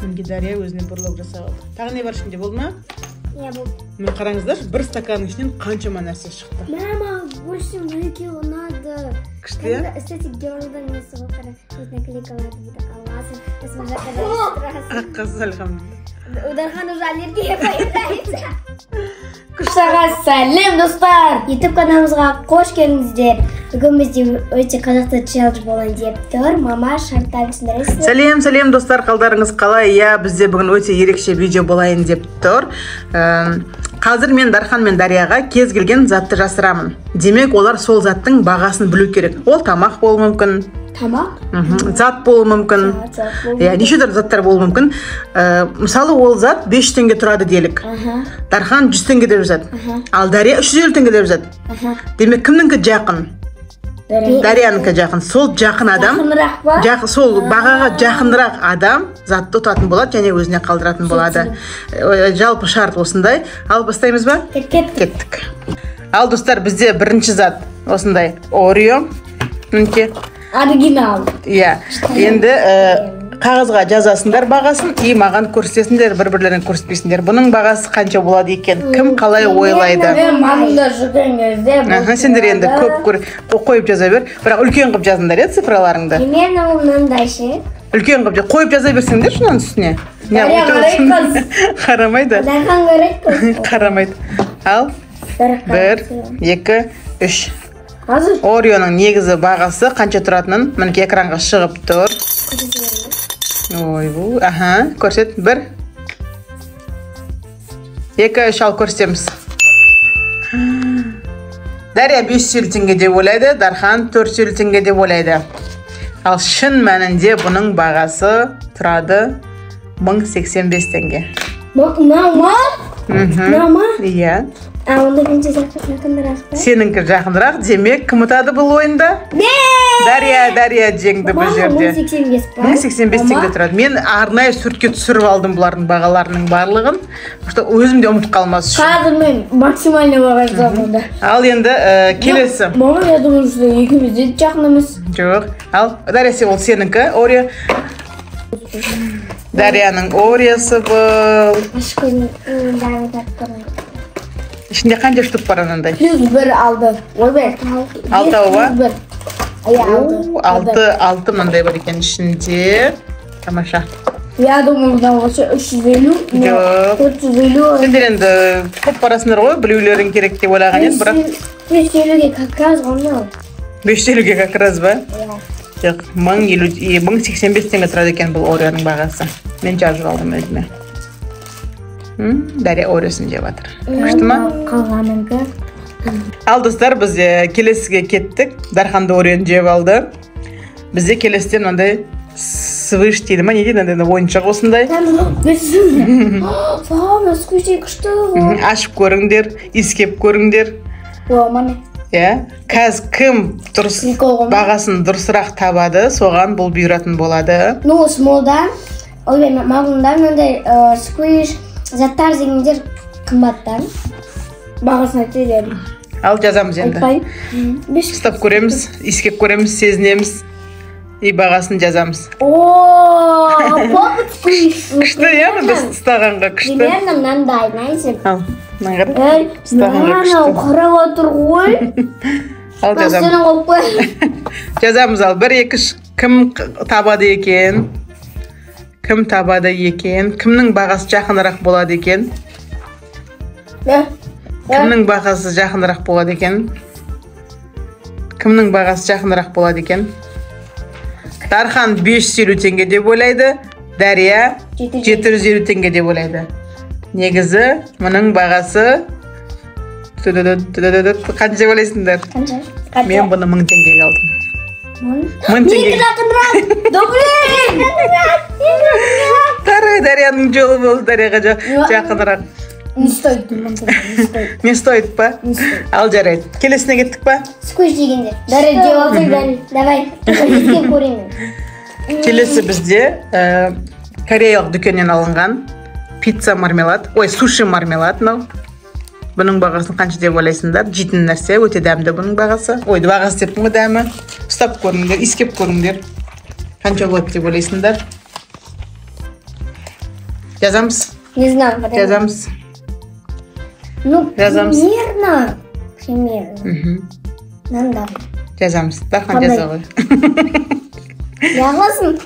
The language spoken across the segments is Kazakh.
Мінекей, Дария өзіне брелок жасап алды. Тағы не бар ішінде, болды ма? Иә, болды. Міне, қараңыздаршы, бір стаканның ішінен қаншама нәрсе шықты. Мама, больше мінекей ұнады. Күшті, иә? Эстетик георгдан несі ғой, қара, бүйтіп наклейкаларды бүйтіп аласың, сосын мына жаққа жабыстырасың. Ақ қыз, альхамдулилля. У Дархана уже аллергия появляется. Саған сәлем, достар! YouTube каналымызға қош келдіңіздер. Бүгін бізде өте қызықты челлендж болайын деп тұр. Мама, шарттарын түсіндіресіз. Сәлем, сәлем, достар, қалдарыңыз қалай? Иә, бізде бүгін өте ерекше видео болайын деп тұр. Қазір мен Дархан мен Дарияға кез келген затты жасырамын. Демек, олар сол заттың бағасын білу керек. Ол тамақ болуы мүмкін. Тамақ? Зат болуы мүмкін. Зат болуы. Иә, неше түрлі заттар болуы мүмкін. Мысалы, ол зат 500 теңге тұрады делік. Дархан 100 теңге деп жазады. Ал Дария 350 теңге деп жазады. Демек, кімнікі жақын? Дария. Дариянікі жақын. Сол жақын адам, Жақынырақ па? Сол бағаға жақынырақ адам затты ұтатын болады және өзіне қалдыратын болады. Жалпы шарт осындай. Ал бастаймыз ба? Кеттік. Кеттік. Ал, достар, бізде бірінші зат осындай Орео. Мінекей. Оригинал. Иә. Енді қағазға жазасыңдар бағасын и маған көрсетесіңдер, бір-бірлеріңе көрсетпейсіңдер. Бұның бағасы қанша болады екен? Кім қалай ойлайды? Мен маңында жүрген кезде бұл Аха, сендер енді тұрады. көп қойып жаза бер. Бірақ үлкен қылып жазыңдар, иә, цифраларыңды. Примерно ол мынандай ше. Үлкен қылып қойып жаза берсеңдер шуның үстіне. Не, Дария өйтіп қарайды отырсың. қыз. Қарамайды. Дархан көреді ғой. Қарамайды. Ал, Дархан. 1, 2, 3. Қазір. Ореоның негізі бағасы қанша тұратынын мінекей экранға шығып тұр. Ойбу, аха, көрсет. 1, 2, 3, ал көрсетеміз. Дария 550 теңге деп ойлайды, Дархан 450 теңге деп ойлайды. Ал шын мәнінде бұның бағасы тұрады 1085 теңге. Мынау ма? Мынау ма? Иә. А, онда менде жақынырақ па? Сенікі жақынырақ, демек, кім ұтады бұл ойында? Мен! Дария, Дария жеңді бұл жерде. 1085 па? 1085 теңге тұрады. Мен арнайы суретке түсіріп алдым бұлардың бағаларының барлығын, что өзім де ұмытып қалмас үшін. Қазір мен максимальный баға жазамын онда. Ал енді келесі. Мама, я думаю, что екеуміз де жақын емес. Жоқ. Ал, Дария, сен, ол сенікі, Орео. Дарияның Ореосы бұл. Ашық көрін, дәмі татып көрмейді. Ішінде қанша штук бар анандай? Плюс бір алды. Ойбай. Алтауы ба? Плюс бір. Иә, алты. О, алты, алты мынандай бар екен ішінде. Тамаша. Я думаю, мынау вообще 350, Жоқ. 450. Сендер енді көп барасыңдар ғой, білулерің керек деп ойлаған едім, бірақ 550-ге как раз ғой мынау. 550-ге как раз ба? Иә. Жоқ, 1050, 1085 теңге тұрады екен бұл Ореоның бағасы. Мен жазып алдым өзіме. Дария Ореосын жеп жатыр. Күшті ма? Қалғанынікі. Ал, достар, біз келесіге кеттік. Дархан да Ореоны жеп алды. Бізде келесіде мынандай свыш дейді ма, не дейді, мынандай ойыншық осындай. Вау, мына сквиши күшті ғой. Ашып көріңдер, иіскеп көріңдер. О, міне. Иә, қазір кім дұрыс Прикол ғой. бағасын дұрысырақ табады, соған бұл бұйыратын болады. Ну, Смолда, ой, Магнумда мынандай сквиш заттар дегендер қымбаттан. Бағасын айтып беремін. Ал жазамыз енді. Айтпайын. Бес. Ұстап көреміз, иіскеп көреміз, сезінеміз и бағасын жазамыз. О, поп сквиш. Күшті, иә, мында ұстағанға күшті. Примерно мынандай, знаете. Ал, мына қара. Ей, Ұстағанға мынау күшті. Қарап отыр ғой. Ал, жазамыз. Сені қойып қой. Жазамыз. Ал, бір, екі, үш. Кім табады екен? Кім табады екен? Кімнің бағасы жақынырақ болады екен? Кімнің бағасы жақынырақ болады екен? Кімнің бағасы жақынырақ болады екен? Дархан 550 теңге деп ойлайды, Дария 750 теңге деп ойлайды. Негізі мұның бағасы қанша деп ойлайсыңдар? Қанша? Мен бұны 1000 теңгеге алдым. 1000? 1000 теңге. Менікі жақынырақ. Да блин! Қара, Дарияның жолы болды, Дарияға жақынырақ. Не стоит, 1000 теңге, не стоит. Не стоит па? Не стоит. Ал, жарайды, келесіне кеттік па? Сквиш дегендер. Дария, жеп алсаң, Дария. Давай, иіскеп көремін. Келесі бізде кореялық дүкеннен алынған пицца мармелад, ой, суши мармелад мынау. Бұның бағасын қанша деп ойлайсыңдар? Жейтін нәрсе, өте дәмді. Бұның бағасы, ой, бағасы деппін ғой, дәмі. Ұстап көріңдер, иіскеп көріңдер, қанша болады деп ойлайсыңдар? Жазамыз. Не знаю. Жазамыз. Ну, Жазамыз. примерно. Примерно. Мынандай. Жазамыз. Дархан жаза ғой. Жазасың.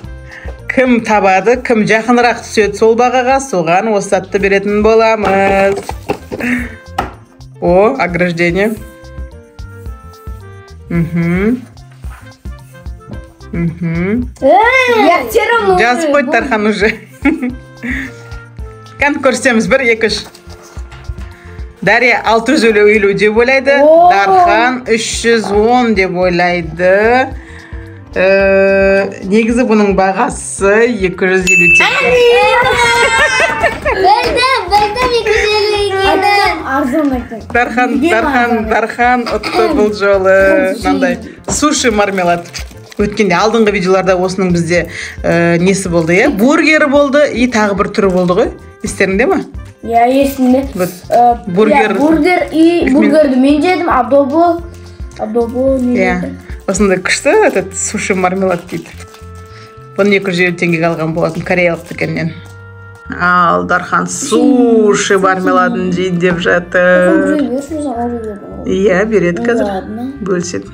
Кім табады, кім жақынырақ түседі сол бағаға, соған осы затты беретін боламыз. О, ограждение. Я все равно. Жазып қойды Дархан уже. Кән көрсетеміз. 1, 2, 3. Дарья 650 деп ойлайды. Дархан 310 деп ойлайды. Негізі бұның бағасы 250 теңге. Білдім, 250 екенін. Арзан екен. Дархан ұтты бұл жолы. Мынандай суши мармелад. Өткенде алдыңғы видеоларда осының бізде несі болды, иә? Бургері болды, и тағы бір түрі болды ғой. Естеріңде ме? Иә, есімде. Бургер. Бургер и бургерді мен жедім, адобо не Иә. Осындай күшті этот суши мармелад дейді. Бұны 250 теңгеге алған болатын кореялық дүкеннен. Ал Дархан суши мармеладын жейін деп жатыр. Иә, береді қазір. Бөліседі.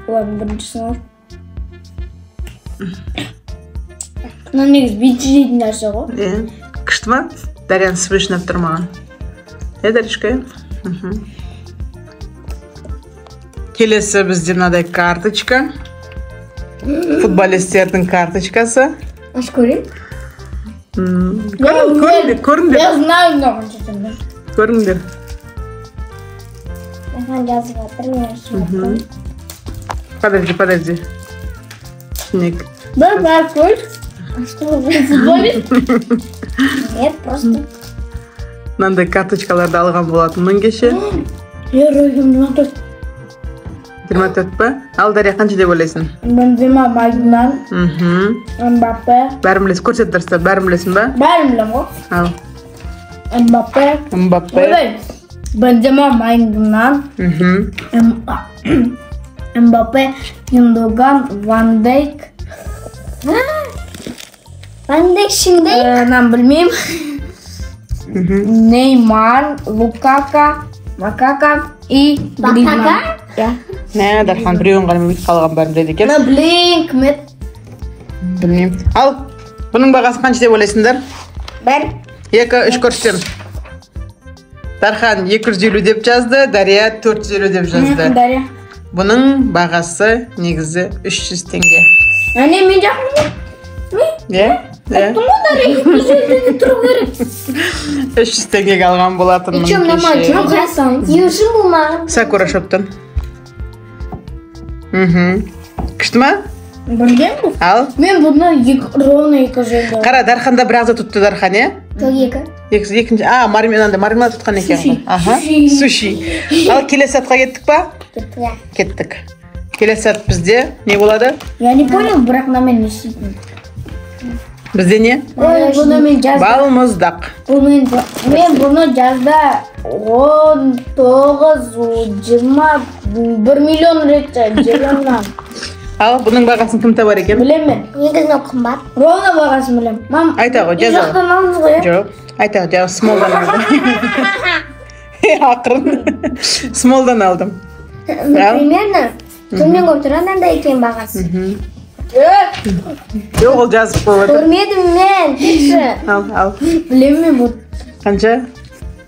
Ладно, біріншісін ал. Мына негізі бүйтіп жейтін нәрсе ғой. Иә. Күшті ма? Дарьяны смешно тұр маған. Иә, Даришка, иә? Келесі бізде мынадай карточка. Футболистердің карточкасы. Аш көрейін. Көріңдер. Я знаю, мына қанша теңге. Көріңдер. Дархан жазып жатыр, мен ашып жатырмын. Подожди. Снег. Бір бар көр. А что вы? Футболист? Нет, просто. Мынандай карточкаларды алған болатынмын кеше. 24. 24 па? Ал Дарья қанша деп ойлайсың? Бензема, Магнан, Мбаппе. Бәрін білесің, көрсет дұрыстап, бәрін білесің ба? Бәрін білем ғой. Ал. Мбаппе. Мбаппе. Бензема, Магнан. Мбаппе, Гюндоган, Ван Дейк. Ван Дейк шындай? Нам білмеймін. Неймар, Лукака, Макака и Гризман. Мә, Дархан біреуін ғана бүйтіп қалған бәрін біледі екен. Блин, кім еді? Білмеймін. Ал, бұның бағасы қанша деп ойлайсыңдар? 1, 2, 3 көрсетемін. Дархан 250 деп жазды, Дария 450 деп жазды. Дария. Бұның бағасы негізі 300 теңге. Әне, мен жақын ғой. Иә? Айттым ғой, Дария 250 теңге тұру керек. 300 теңгеге алған болатынмын кеше. Не үшін бұл маған? Сакура шоптан. Күшті ма? Білген бұл. Ал? Мен бұны ровно 250. Қара, Дарханда бір ақ зат ұтты Дархан, иә? Екі. Екінші, мармелад ұтқан екен ғой. Аха, суши. Ал келесі затқа кеттік па? Иә. Кеттік. Келесі зат бізде не болады? Я не понял, бірақ мынамен не істейтінін. Бізде не? Ой, бұны мен жазда. Балмұздақ. Мен бұны жазда 19, 21 миллион рет жегенмін. Ал, бұның бағасын кім табар екен? Білем мен. Негізі қымбат. Ровно бағасын білем. Мам, айта ғой, жаза. Жақтан алдыңыз ғой, иә? Жоқ, айта ғой, жаңа Смолдан алдым. Ақырын. Смолдан алдым. Примерно төмен болып тұрады андай екен бағасы. Жоқ, ол жазып қойып отыр. Көрмедім мен, кетші. Ал, ал. Білем мен бұл. Қанша?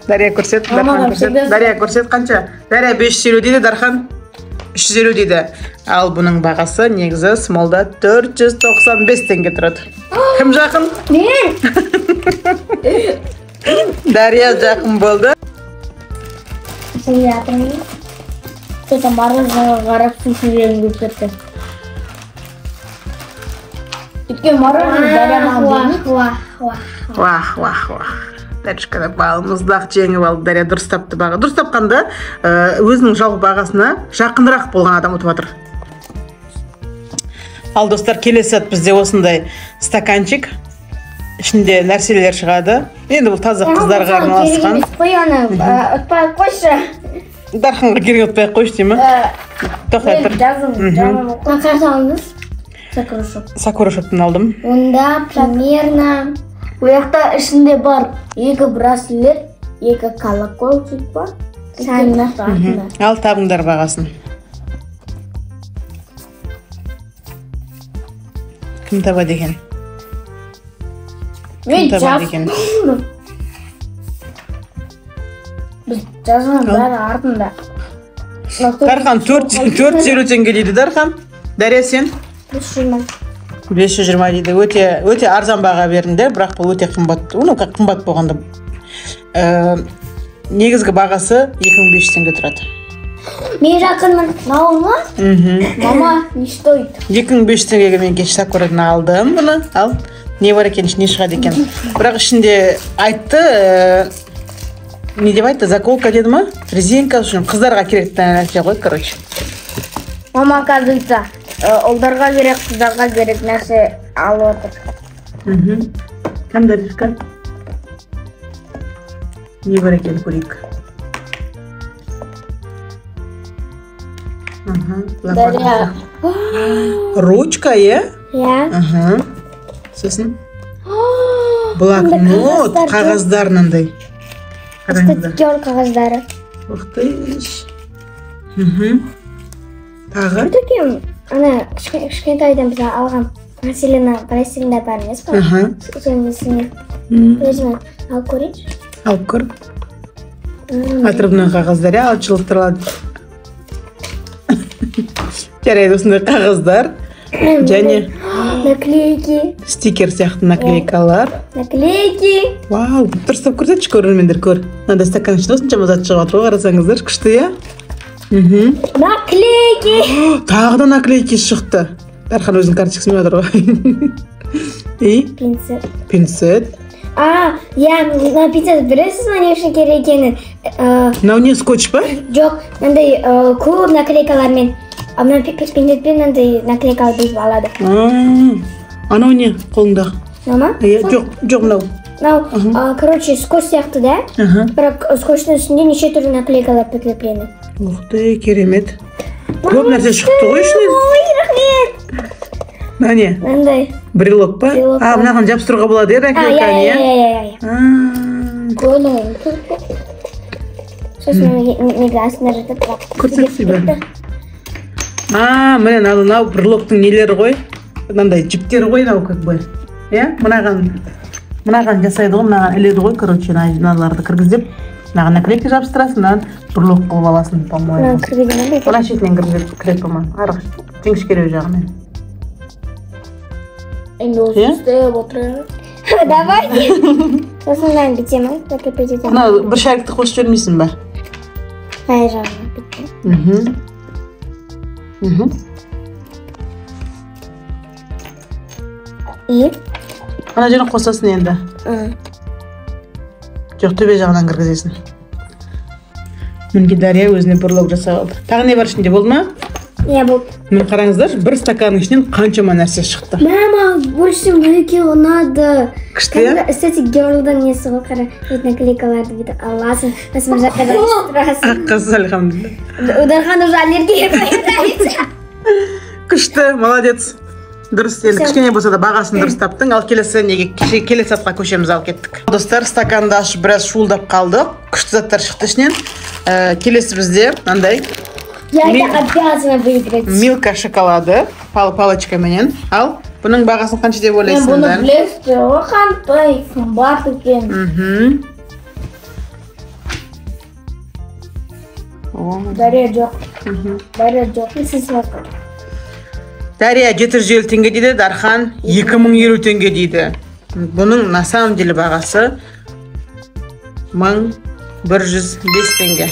Дария көрсет, Дархан көрсет. Дария көрсет, қанша? Дария 550 дейді, Дархан 350 дейді. Ал бұның бағасы негізі Смолда 495 теңге тұрады. Кім жақын? Мен. Дария жақын болды. Что-то мороженое қарап суши жегім келіп кетті. Өйткені мороженое Дария маған бермейді. Уах, уах, уах. Даришка да балмұздақ жеңіп алды. Дария дұрыс тапты баға. Дұрыс тапқанда өзінің жалпы бағасына жақынырақ болған адам ұтып жатыр. Ал достар, келесі сәт бізде осындай стаканчик. Ішінде нәрселер шығады. Енді бұл таза қыздарға арналысқан. Қой аны, ұтпай қойшы. Дарханға керек ұтпай қойшы дей ме? Тоқтай тұр. Қанша алдыңыз? Сакура шоп. Сакура шоптан алдым. Онда примерно Бұл жақта ішінде бар 2 браслет, 2 колокольчик бар. Ал табыңдар бағасын. Кім табады екен? Мен жаздым. Біз жазған бәрі артында. Дархан 450 теңге дейді Дархан. Дария сен? 520. 520 дейді. Өте арзан баға бердіңдер, бірақ бұл өте қымбат. Ну, как қымбат болғанда. Негізгі бағасы 2500 теңге тұрады. Мен жақынмын. Мынау ма? Мама, не стоит. 2500 теңгеге мен кеше Сакурадан алдым бұны. Ал, не бар екен, не шығады екен. Бірақ ішінде айтты, не деп айтты, заколка деді ма? Резинка, үшін қыздарға керекті нәрсе ғой, короче. Мама, оказывается, ұлдарға керек, қыздарға керек нәрсе алып отыр. Қандай ришка? Не бар екен көрейік. Дария. Ручка, иә? Иә. Сосын? Блокнот, қағаздар мынандай. Статикер қағаздары. Ух ты. Тағы? Бұл ана кішкентайдан біз алған пластилина бар емес па? Соның несіне. Өзіме алып көрейінші. Алып көр. Отрывной қағаздар, иә, алып жылтыралады. Жарайды, осындай қағаздар. Және наклейки. Стикер сияқты наклейкалар. Наклейки. Вау, дұрыстап көрсетші көрермендер, көр. Мынандай стакан ішінде осыншама зат шығып жатыр ғой, қарасаңыздар, күшті, иә? Наклейки. Тағы да наклейки шықты. Дархан өзінің карточкасымен жатыр ғой. И? Пинцет. Пинцет. А, иә, мына пинцет білесіз ма не үшін керек екенін? Мынау не, скотч па? Жоқ, мынандай көп наклейкалармен. Мына пинцетпен мынандай наклейкалар бүйтіп алады. Анау не қолыңдағы? Мынау ма? Иә, жоқ, жоқ мынау. Мынау, короче, скотч сияқты да? Бірақ скотчтың үстінде неше түрлі наклейкалар прикреплены. Ух ты, керемет. Көп нәрсе шықты ғой ішінен. Ой, рахмет. Мына не? Мынандай. Брелок па? А, мынаған жабыстыруға болады, иә, наклейканы, иә? Иә. Сосын неге астында жатады, бірақ. Көрсетші бәрін. А, міне, мынау брелоктың нелері ғой? Мынандай жіптері ғой, мынау как бы. Иә, мынаған жасайды ғой, мынаған іледі ғой, короче, мыналарды кіргізіп, мынаған наклейка жабыстырасың, мынаған брелок қылып аласың, по-моему. Мынаны кіргізе ме? Мына шетінен кіргізіп кіреді, по-моему. Арғы жіңішкелеу жағымен. Енді осы істеп отырайық. Давай. Сосын мынаны бітемін, закрепить етемін. Мына бір шарикті қосып жібермейсің ба? Қай жағына біттім. И? Ана жерін қосасың енді. Жоқ, төбе жағынан кіргізесің. Мінекей Дария өзіне брелок жасап алды. Тағы не бар ішінде, болды ма? Иә, болды. Міне қараңыздар, бір стаканның ішінен қаншама нәрсе шықты. Мама, больше мінекей ұнады. Күшті, иә? Кстати, Герлдың несі ғой, қара, бүйтіп наклейкаларды бүйтіп аласың, сосын бір жаққа жабыстырасың. Аққыз, альхамдулилля. У Дархана уже аллергия появляется. Күшті, молодец. Дұрыс, енді кішкене болса да бағасын дұрыс таптың. Ал келесі неге, келесі затқа көшеміз, ал кеттік. Достар, стаканды ашып біраз шуылдап қалдық. Күшті заттар шықты ішінен. Келесі бізде мынандай. Я это обязана выиграть. Милка шоколады, палочкаменен. Ал, бұның бағасын қанша деп Мен бұны ойлайсыңдар? білесіздер ғой, қандай қымбат екен. Дария жоқ. Дария жоқ. Дария 750 теңге дейді, Дархан 2050 теңге дейді. Бұның на самом деле бағасы 1105 теңге.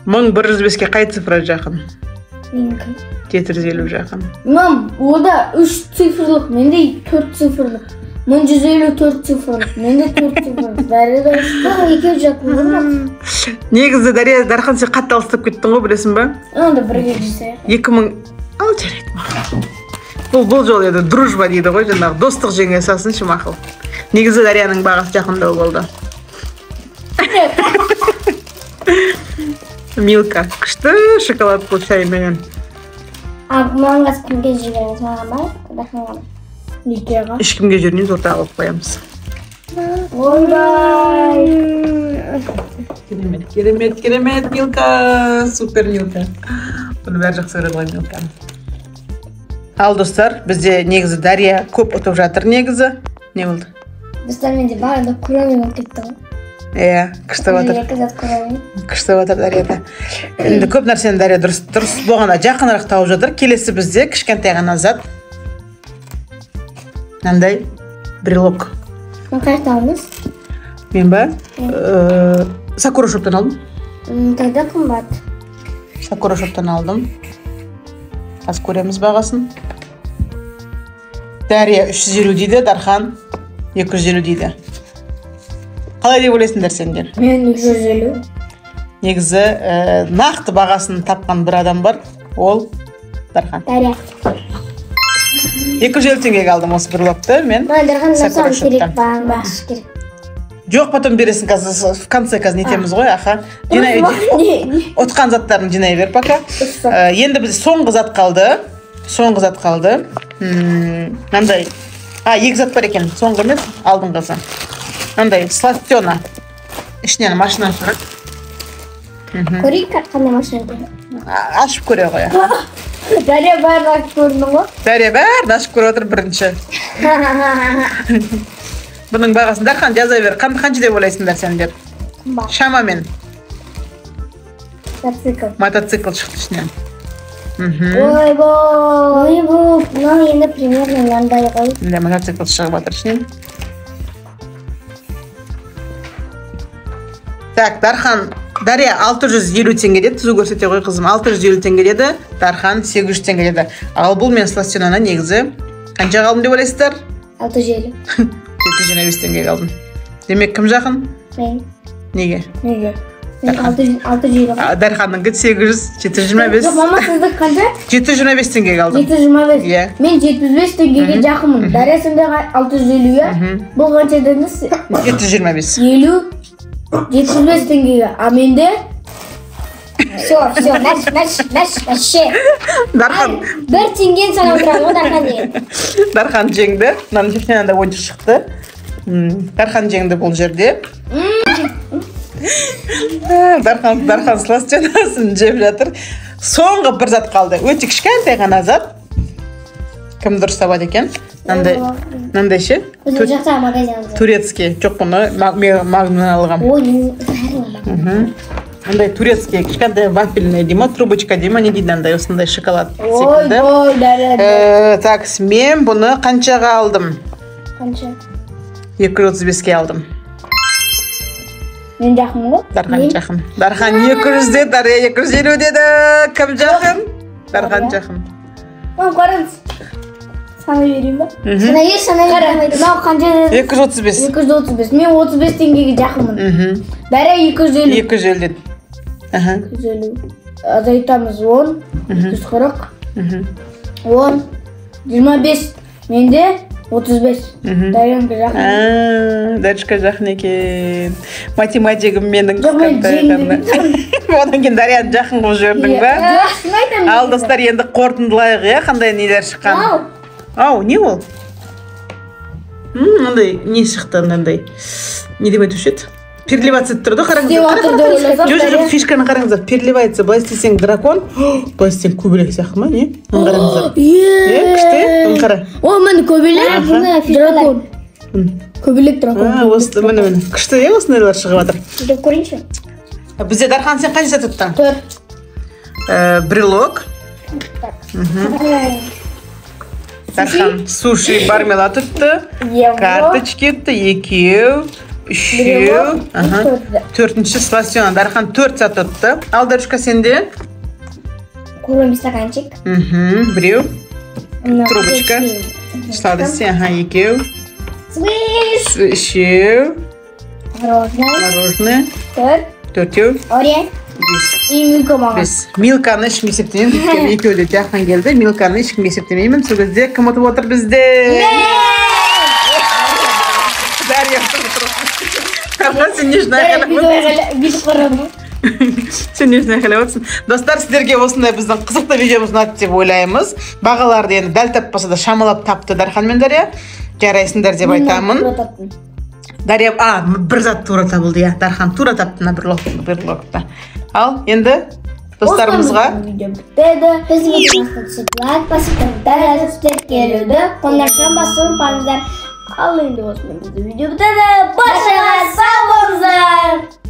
1105-ке қай цифра жақын? Менікі. 750 жақын. Мам, ода 3 цифрлық, менде 4 цифрлық. 1154 цифрлық, менде 4 цифрлық. Дария да үш. Екеуі жақын ғой бірақ. Негізі Дария, Дархан, сен қатты алыстап кеттің ғой, білесің ба? Онда бірге жасайық. 2000 ал жарайды мақұл. Бұл жол еді дружба дейді ғой, жаңағы достық жеңе салсыншы мақұл. Негізі Дарияның бағасы жақындау болды. Милка, күшті шоколад бұл шайменен. А, маған қазір кімге жібереміз? Маған ба? Дарханға ма? Икеаға. Ешкімге жібермейміз, ортаға қойып қоямыз. Ойбай. Керемет, керемет, керемет, Милка. Супер Милка. Бұны бәрі жақсы көреді ғой Милканы. Ал достар, бізде негізі Дария көп ұтып жатыр негізі. Не болды? Достар, менде барлығы Куроми болып кетті ғой. Иә, күшті жатыр. Екі зат Куроми. Күшті жатыр Дарияда. Енді көп нәрсені Дария дұрыс болғанда жақынырақ тауып жатыр. Келесі бізде кішкентай ғана зат. Мынандай брелок. Мен қай жақтан алдыңыз? Мен ба? Сакура шоптан алдым. Тогда қымбат. Сакура шоптан алдым. Қазір көреміз бағасын. Дария 350 дейді, Дархан 250 дейді. Қалай деп ойлайсыңдар сендер? Мен 350. Негізі, нақты бағасын тапқан бір адам бар, ол Дархан. Дария. 250 теңгеге алдым осы брелокты мен. Маған Дархан Сакура жасауым керек, шоптан. маған бағасы керек. Жоқ, потом бересің қазір, в конце қазір нетеміз ғой, аха. Жинай, ұтқан заттарын жинай бер пока. Енді бізде соңғы зат қалды. Соңғы зат қалды. Мынандай. Екі зат бар екен. Соңғы емес, алдыңғысы. Мынандай сластена. Ішінен машина шығады. Көрейік, қандай машина екен. Ашып көре ғой. Дария бәрін ашып көрдің ғой. Дария бәрін ашып көріп отыр бірінші. Бұның бағасын Дархан жаза бер. Қанша деп ойлайсыңдар сендер? Қымбат. Шамамен. Мотоцикл. Мотоцикл шықты ішінен. Ойбой. Ойбой, мынау енді примерно мынандай ғой. Мында мотоцикл шығып жатыр ішінен. Так, Дархан, Дария 650 теңге деді. Түзу көрсете ғой қызым. 650 теңге деді. Дархан 800 теңге деді. Ал бұл мен сластенаны негізі қаншаға алдым деп ойлайсыздар? 650. 725 теңгеге алдым. Демек кім жақын? Мен. Неге? Неге? Мен 650. Дарханныкі 800, 725. Жоқ, мама, сіздікі қанша? 725 теңгеге алдым. 725. Иә. Мен 75 теңгеге жақынмын. Дария сенде 650, иә? Бұл қанша дедіңіз? 725. 50, 75 теңгеге. А менде? Все, все, мәш, мәш, мәш, вообще. Дархан. Бір теңгені санап отырады ғой Дархан деген. Дархан жеңді. Мынаның ішінен анда ойыншық шықты. Дархан жеңді бұл жерде. Дархан сластенасын жеп жатыр. Соңғы бір зат қалды. Өте кішкентай ғана зат. Кім дұрыс табады екен? Мынандай ше? Өзің жақта магазин алдың. Турецкий. Жоқ, бұны Магнумнан алғам. Ой, мен бәрін. Мындай турецкий, кішкентай вафельный дей ма, трубочка дей ма, не дейді андай, осындай шоколад секілді. Ой, Дария. Так, мен бұны қаншаға алдым? Қанша? 235-ке алдым. Мен жақын ғой? Дархан жақын. Дархан 200 деді, Дария 250 деді. Кім жақын? Дархан жақын. Мам, қараңыз. Санай берейін ба? Санай бер, санай бер. Қара, мынау қанша деді? 235. 235. Мен 35 теңгеге жақынмын. Дария 250. 250 деді. 250. Азайтамыз 10, 240, 10, 25. Менде 35. Дариянікі жақын. Даришка жақын екен. Математигім менің Жоқ, мен кішкентай жеңдім. ғана. Одан кейін Дарияны жақын қылып жібердің ба? Жоқ, шын айтамын. Ал достар, енді қорытындылайық, иә, қандай нелер шыққан? Ау. Ау, не ол? Мынандай не шықты, мынандай. Не деп айтушы еді? Переливаться етіп тұрды, қараңыздар. Істеп жатыр деп ойласам, Жоқ, жоқ, Дария. фишканы қараңыздар. Переливается. Былай істесең дракон, былай істесең көбелек сияқты ма, не? Мына қараңыздар. Е, Е, күшті, мына қара. О, міне көбелек. Дракон. Көбелек дракон. Осы, міне, міне. Күшті, е, осындайлар шығып жатыр. Деп көрейінші. Бізде Дархан, сен қанша тұттың? 4. Брелок. Дархан суши бармела тұтты. Евро. Карточки тұтты. Екеу, үшеу. Төртінші сластена. Дархан 4 зат ұтты. Ал, Дарушка, сенде? Куроми стаканчик. Біреу. Трубочка. Сладости, аха, екеу. Свиш. Үшеу. Мороженое. Мороженое. 4. Төртеу. Орео. 5. И Милка маған. 5. Милканы ешкімге есептемеймін. Өйткені екеуі де жақын келді. Милканы ешкімге есептемеймін. Сол кезде кім ұтып отыр бізде? Дарья ұтып отыр. Дархан, сен не үшін Дарья, айқайлап қойдың? бүйтіп қарадым ғой. Сен не үшін айқайлап отырсың? Достар, сіздерге осындай біздің қызықты видеомыз ұнады деп ойлаймыз. Бағаларды енді дәл таппаса да, шамалап тапты Дархан мен Дария. Жарайсыңдар деп айтамын. Тура таптым. Дария, бір зат тура табылды, иә. Дархан тура тапты мына бір лотты. Ал енді достарымызға Видео бітеді. Біздің видеомызға түсіп, лайк басып, комментарий жазып, тіркелуді, қоңырауша басуды ұмытпаңыздар. Ал енді осымен біздің видео бітеді. Баршаға сау болыңыздар.